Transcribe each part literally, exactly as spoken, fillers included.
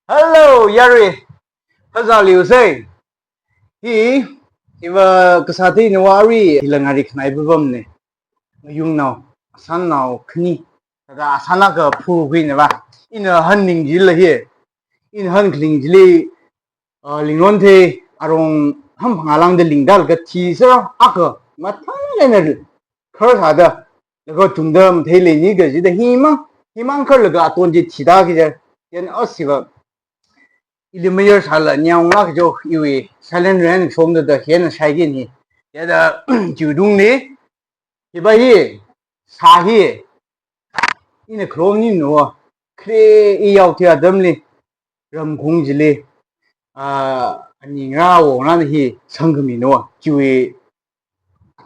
Hello, yarui. Phazā liusei. Hi, iva kasāti nawari, hila ngari khanai bubam ne. Ngayungnao, asannao khani. Thāda asana kaphu khuinava. Ina hanning jila hi. Ina han khaling jili, ah, Lingronthei, arong ham phangalangda lingdal kathi sā, aka, mathang lena khar sāda, laga tungda mathei leini kajida himang, himang kharlaga aton chi thida kija, yan asiva. Ili mayar sāla nyang ngak jo iwi silent ran shomda da hena shaigin hi. Yada chiudung ni, hiva hi, sā hi, ina khromni no, khre iyao thi atamli, ramkhung jili, ah, ani nga wo na hi sangkhami no, chiwi,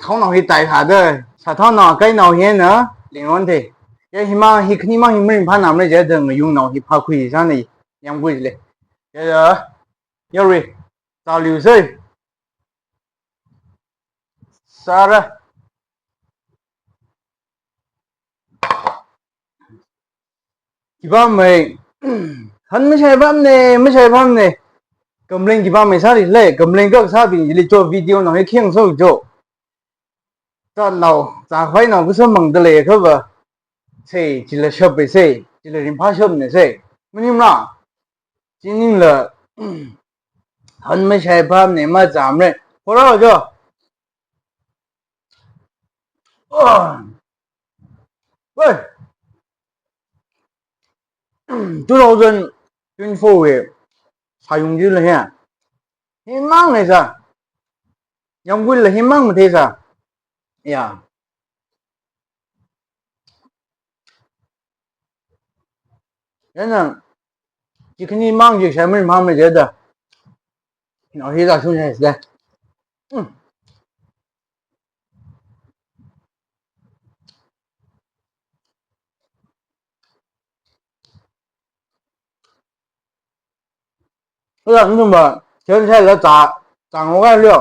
thaonao hi tai sāda, sāthaonao kainao hina, Lingronthei. Ya himang hi khanimang hi maringphānamra jida ngayungnao hi phākhui sāna yangkhui le. Ya, ya, yarui, zā liusei. Sāra. Khipāmei, han mashai pam ne, mashai pam ne. Complain khipāmei sāri le, complain kasābing jili cho video nao hi kheng so jo. Zānao, zākhavai nao kasā mangda leikhava. Sei, chila shap sei, chila ringphā shap ne sei. Maningmala, chi ningla, han mashai pam ne, mazamre. Hora jo. Oh. Wei. Two thousand twenty-four wui sāyung jila hi. Himang ne sā. Yangkhuila himang mathei sā. Ya. Yana, chi khanimang chi shai maringphāmei jida. No, hi zā shun shai sā. Hmm. Ola, nungba, chen shaila zā, zāngoka leo.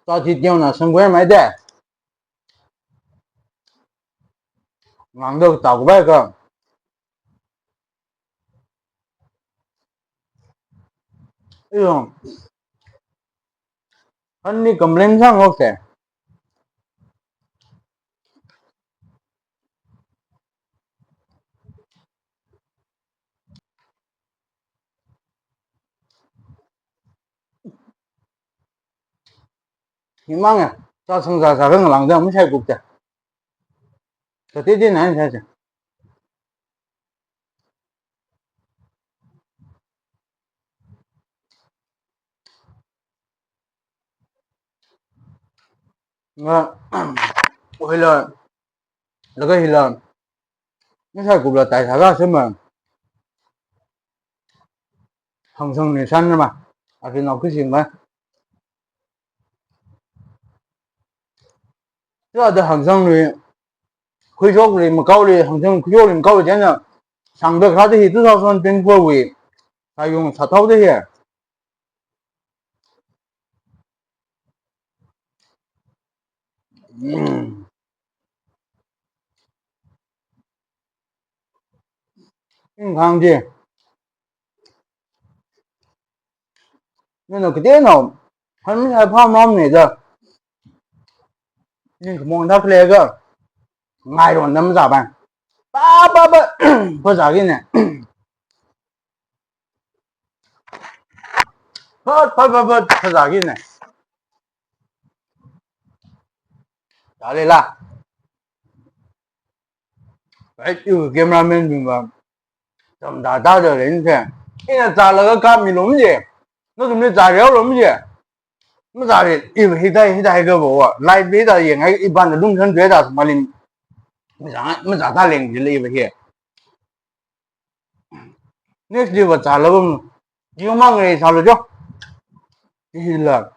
Zā chi teona sangkhuimeida. Ngangda tao khavai ka. Iyo. Hanli complain sāngaroka. Himang ya, sāsang sāsā khangalangda mashai kupta. Kati di nai sāsā. Nga, hila, laga hila, mashai kupla tai sāka sema. Hangsang ni san ma, akhina khuising ma. Sāda hangsang ni, khuishokli, makaoli, hangsang khuishokli, makaoli china, sangda kharāda hi two thousand twenty-four wui sāyung sāthaoda hi. Mm. Inkhang chi. Nana kateonao, han mashai pam ne da. Ningkhamong da khalei ka. Ngairon da mazāpai. Pa, pa, pa, phazāki ne. Phat, phat, phat, phat, phazāki ne. Dalila. Ai, iwui cameraman bingva. Tamda da da ren se. Ina zālaga kami lom je. Nathumli zāriao lom je. Mazāri, iva hithai, hithai kabo wa. Live hithai yangai, ipana lumsan tuida malin. Mazā, mazāda leng jila iva hi. Next day va zāla bam. Jiu mang re sālu jo. Hila.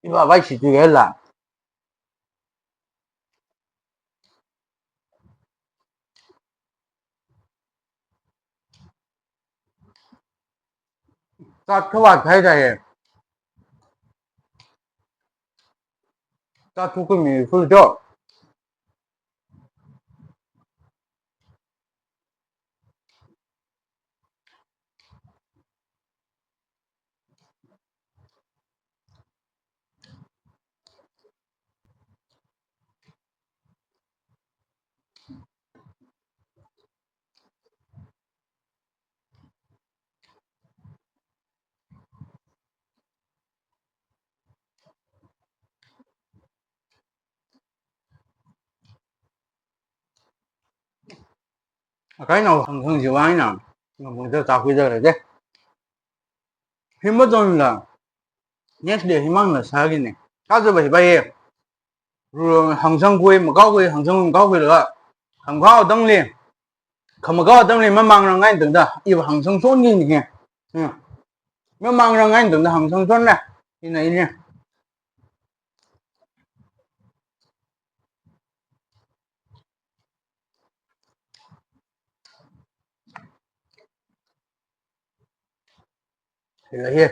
Iva vai si tu hela. Tat khavāt khai dai. Tat thukumi full jo. Akai nao hāngsang chiwui eina, ngamungda chākhuida lei de. Hi mazonla, next day himangla sāki ne. Kaja bai bai ye. Ru hāngsangkhui, makaokhui, hāngsang makaokhuilaga. Hāngkahao tangli. Khamakahao tangli mamangrang ngai tangda. Iva hāngsang shonki ne. Hmm. Mamangrang ngai tangda hāngsang shon ne. Ina ina. Hila hi.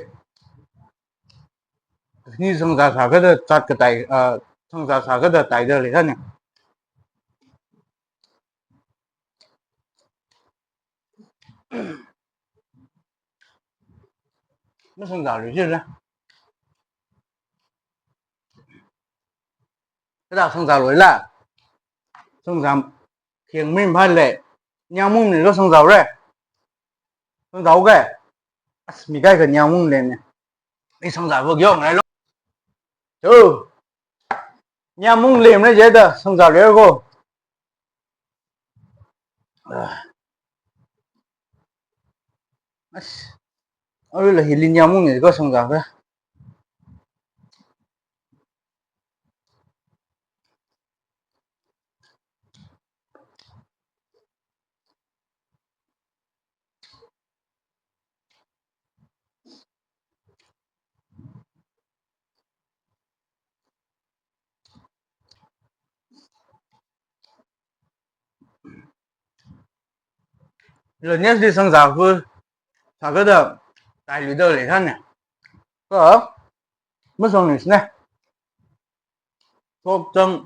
Ni sangza sākada chat katai, ah, sangza sākada taida lei sāne. Masangzalui jila. Kada sangzalui la. Sangza kheng min phan le. Nyamung ni lo sangzaure. Sangzau ke. As mi kai ka nyamung le ne. Ni sangza bo gyo ngai lo. Tu. Nyamung lemna jida sangzalui ko. Ah. As. Arui la hili nyamung ni ko sangza ka. Lo next day sangza hu sākada tailui da lei sāne. Ka masang ni sne. Shokzang,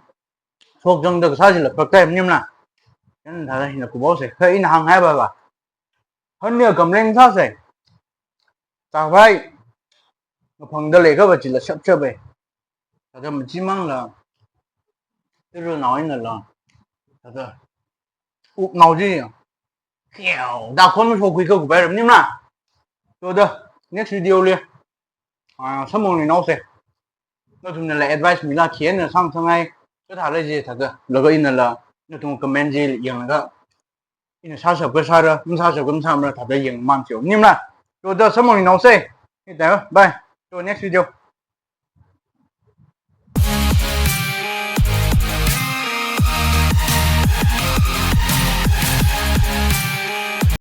shokzangda kasā chila prak tai maningmana. Yan thāda hina kubao se. Kha ina hānghai ba ba. Hannia complain sāsai. Chākpai. Ngaphangda lei kha ba chila shap shap e. Thāda machimang la. Tiru nao ina la. Thāda. Up nao ji. Khiao. Da khon mashokkhui kha kupai ra maningmana. So da. Next video li. Ah, samphangluinaose. Nathumna la advice mila khi eina sāngasakngai. Kathā lei ji thāda. Laga ina la. Nathum comment ji yanglaga. Ina sāshap ka sāra, masāshap ka masāmara thāda yangman cheo. Maningmana. So da samphangluinaose. Ni da, bye. So next video.